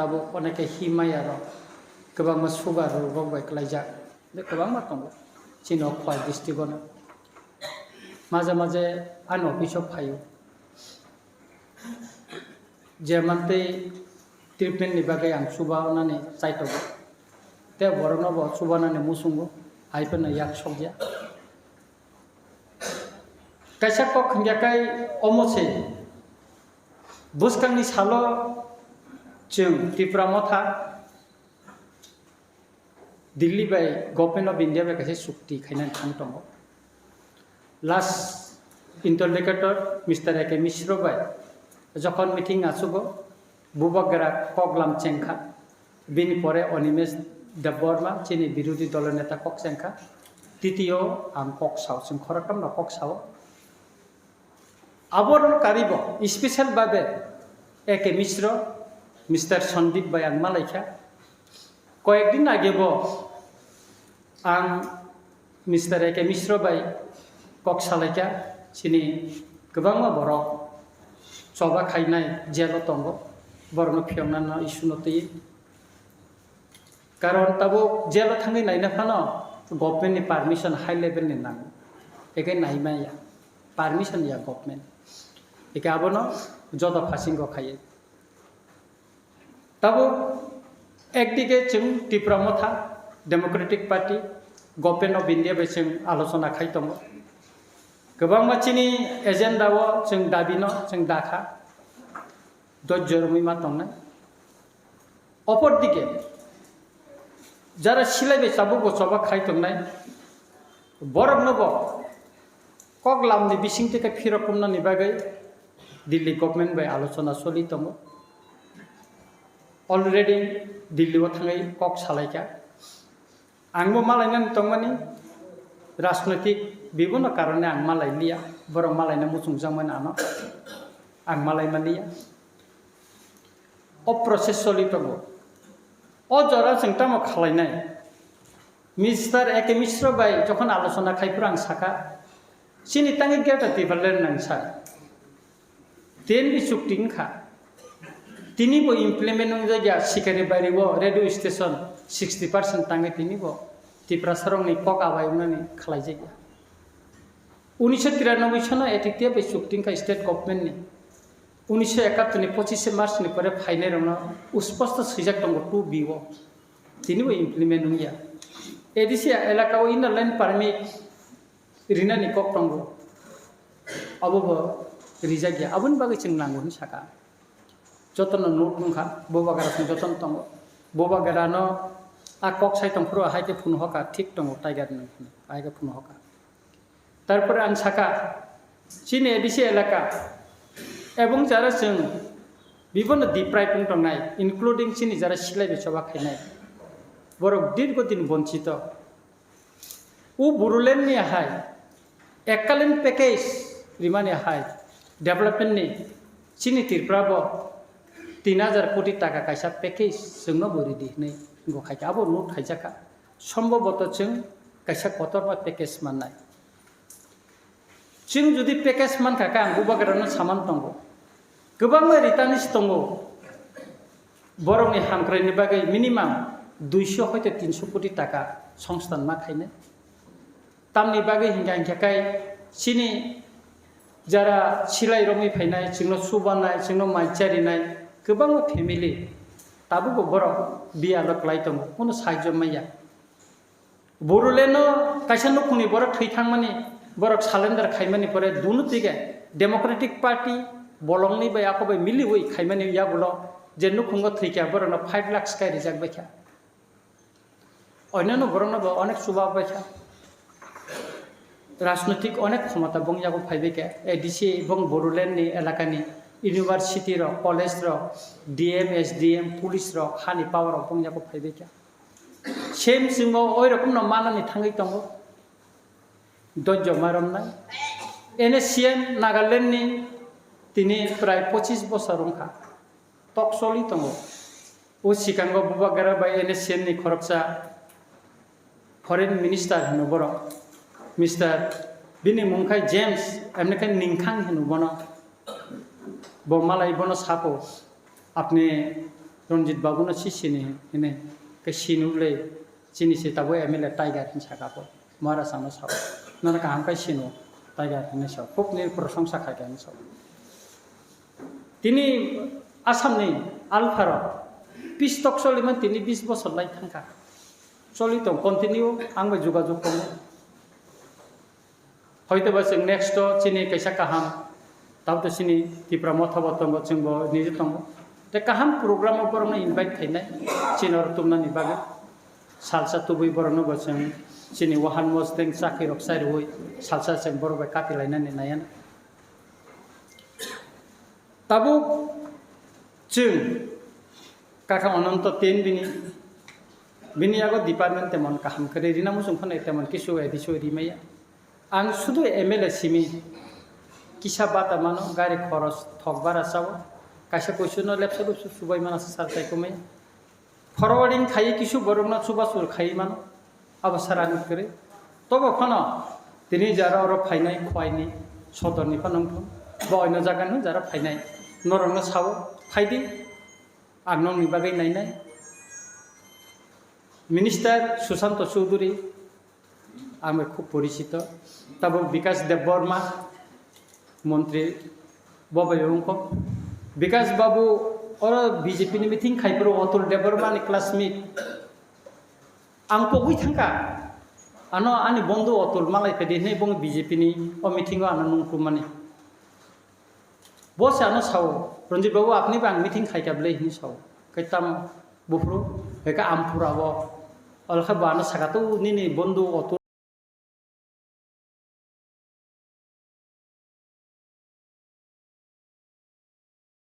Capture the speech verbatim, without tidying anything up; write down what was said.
Tabuk oneke himaya rok kwbangma sugar rok bai kwlaijak, kwbangma tongo chini o Khowai district o no. Maje maje ani office o phaio, je mantwi treatment ni bagwi ang chubanani chaitogo, tei borokno bo chubanani muchungo, hai phano yak sokya. Kaisa kok hingya kai omo se, bwskangni salo chwng Tipra Motha Delhi bai Government of India bai kaisa chukti khainani thang tongo. Last interlocutor Mister A K Mishra bai jokhon meeting achugo, bubagra koklam chengkha, bini pore Animesh Debbarma chini birodhi dolo neta kok chengkha, titiyo ang kok sao, chwng khoroktham no kok sao. Aborok karibo special babe A K Mishra, Mister Sandip bai ang malaikha. Koyek din age bo ang Mister A K Mishra bai kok salaikha, chini kwbangma borok choba khainai jail o tongo, borokno phiyoknano issue no twi. Karon tabuk jail o thangwi naina phano government ni permission high level ni nango. Eke naimaya permission ya government. Eke abono joto phasingo khaiye. Tabuk ekdike chwng Tipra Motha Democratic Party, Government of India bai chwng alochona khai tongo. Kwbangma chini agenda o chwng dabi no chwng dakha. Dojjo romwi ma tongnai. Opor dike, jara silai bai tabuk bo choba khai tongnai, borokno bo kok lamni bising tei khe phirok kumnani bagwi Delhi government bai alochona choli tongo. Already Delhi o thangwi kok salaikha. Ang bo malainani tongmani, rajnoitik bibhinno karone ang malai liya, borok malaina muchungjakmani ano ang malai maliya. O process choli tongo. O jora chwng tamo khalainai? Mister A K Mishra bai jokhon alochona khai phuru ang saka, chini tangwi Greater Tipraland nang sa. Ten bi chukti wngkha. Tini bo implement wngjak ya, Sikari Bari o radio station sixty percent tangwi tini bo Tiprasa rokni kok abai wngnani khlaijakya. Unisho tiranoboi sono A T T F bai chukti wngkha state government ni. Unisho ekattor ni pochishe March ni pore phainai rokno usposto swijak tongo two B o. Tini bo implement wngya. A D C elaka o inner line permit rinani kok tongo, abo bo rijak ya, aboni bagwi chwng nango hwnwi saka. Jotono note wngkha, bubagra chwng jotono tongo. Bubagrano a kok sai tongphuru hai khe phunu hoka, thik tongo, Tiger ni hai khe phunu hoka. Tarpore ang saka, chini A D C elaka, ebong jara chwng bibono deprive wng tongnai, including chini jara silai bai choba khainai, borok dirgo din bonchito. O Bodoland ni hai, ekkalin package rimani hai, development ni chini Tripura bo tin hajar koti taka kaisa package chwngno bo ridi hinwi go khaikha, abo note khaijakha. Sombhoboto chwng kaisa kotorma package mannai. Chwng jodi package mankha khe ang bubagrano saman tongo. Kwbangma ritanis tongo. Borokni hamkraini bagwi minimum duiso hoite tinso koti taka songsthan ma khainai. Tamni bagwi hinkha hinkha khe chini jara silai romwi phainai, chwngno chubanai, chwngno mai charinai kwbangma family tabukbo borok biyalo kwlai tongo, kunu sahajyo manya. Bodoland no kaisa nukhungni borok thwi thangmani, borok surrender khaimani pore dunu tike Democratic Party bolongni bai ako bai miliwi khaimani yagulo je nukhungo thwikha borokno five lakhs kai rijak baikha. Onyono borokno bo onek chuba baikha. Rajnoitik onek khomota bong yago phaibaikha. A D C bong Bodoland ni elakani university rok, college rok, D M, S D M, police rok, hani power rok bong yago phaibaikha. Same chwngbo oi rokomno manani thangwi tongo. Dojjo ma romnai. N S C N Nagaland ni tini prai pochis bosor wngkha. Tok choli tongo. O sikango bubagra bai N S C N ni khoroksa foreign minister hino borok. Mister bini mung khai James, emne khai Ningkhang hino bono. Bo malai bono sapo. Apni Ranjit Babu no si sini hini, ke sinu le, chini se tabo M L A Tiger hin saka po, Maharaj ano sao, nana kaham kai sinu Tiger hin sao, kok ni prosongsa khai kai sao. Tini Assam ni Alpharo pistok soliman tini bis bosor lai thangka, soli tong continue ang bai jogajog tongo. Hoito ba chwng next o chini kaisa kaham, tabo to chini Tipra Motha bo tongo, chwng bo niji tongo. Te kaham program o borokno invite khainai, chini oro tumnani bagwi. Salsa tubui borokno bo chwng chini wahan mosdeng chakri rok chai rwui salsa chwng borok bai kati lainani naiya. Tabuk chwng kaka Ononto ten bini, bini yago department temon kaham kwrwi rina muchung phano temon kisu A D C o rimaya. Ang sudu M L A simi kisa bata mano, gari khoros thok bara sao, kaisa kuisu no lepsa lupsu subai mana sa sar tai kumaya. Forwarding khai kisu borokno chubasur khai mano, abo sarani kwrwi. Tobo phano tini jara oro phainai Khwaini sodorni phano wngthung, bo oino jagani jara phainai, norokno sao phaidi, ang nokni bagwi nainai. Minister Susanto Chowdhury, ang bai khub porichito. Tabuk Bikash Debbarma, montri, bo bai wngkho. Bikash Babu oro B J P ni meeting khai phuru Atul Debbarma ni classmate. Ang pogwi thangkha. Ano ani bondhu Atul malai phedi hinwi bong B J P ni o meeting o ano nungkhumani. Bo se ano sao, "Ranjit Babu, apni bo ang meeting khai kha bwle," hinwi sao. Kaitam buphuru, eka Ampura bo. Olkhe bo ano saka, "Tu nini bondhu Atul